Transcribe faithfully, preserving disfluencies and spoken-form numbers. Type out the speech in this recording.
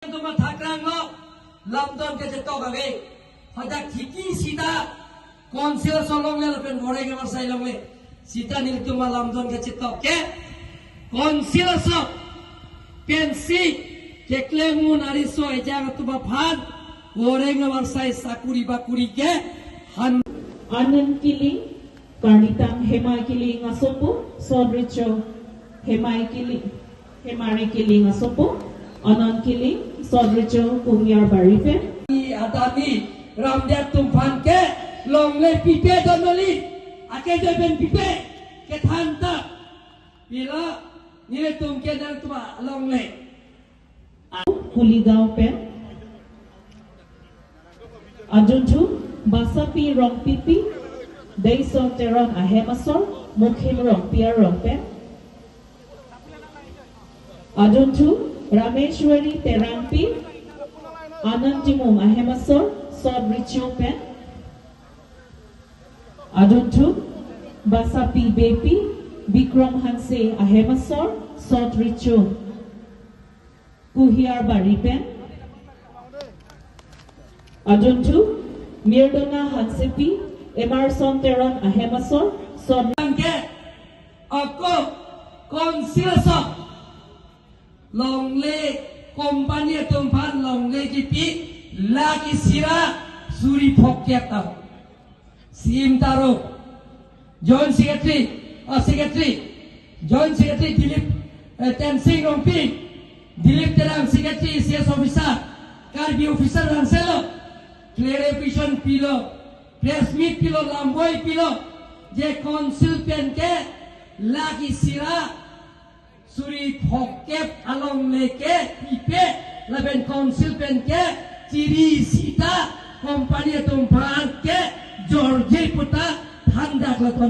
Atum athak rang lo, lamdon kachetok ave. Hadak thiki sita Council aso longle lapen Woreng Amarsai longle. Sita nelitum alamdon kachetok ke Council aso pensi keklem un ariso ejang atum aphan Woreng Amarsai sakuri bakuri ke han. Anand Killing, Karnitang Hemai Killing asopo, Sot Recho Hemai Killing, Hemari Killing asopo, Anand Killing, Sot Recho Kuhiarbari pen. Ni adani Ramdep atum aphan ke longle pipe donoli, ake je pen pipe kethan ta. Pilo, nelitum ke nangtum alongle. Kuligaon pen. Ajonthu Basapi Rongpipi, Deison Teron ahem asor, Mukhim Rongpi arong pen. Ajonthu Rameshwari Terangpi, Anand Timung ahem asor, Sot Recho pen. Ajonthu Basapi Beypi, Bikram Hanse ahem asor, Sot Recho Kuhiarbari pen. Ajonthu Mirdona Hansepi, Emerson Teron ahem asor, Sot. Tangke ako Council aso longle company atum aphan longle kipi lakh isi ra suri phongkep ta. Sim Taro, Joint Secretary, uh, Secretary, Joint Secretary Dilip, uh, Tensing Rongpi, Dilip Terang Secretary, C S Officer, Karbi Officer langselo, clarification pilo, press meet pilo, lamboi pilo, je Council pen ke lakh isi ra suri phongkep alongle ke pipe, lapen Council pen ke chiri sita company atum aphan ke jorje puta thandak laton.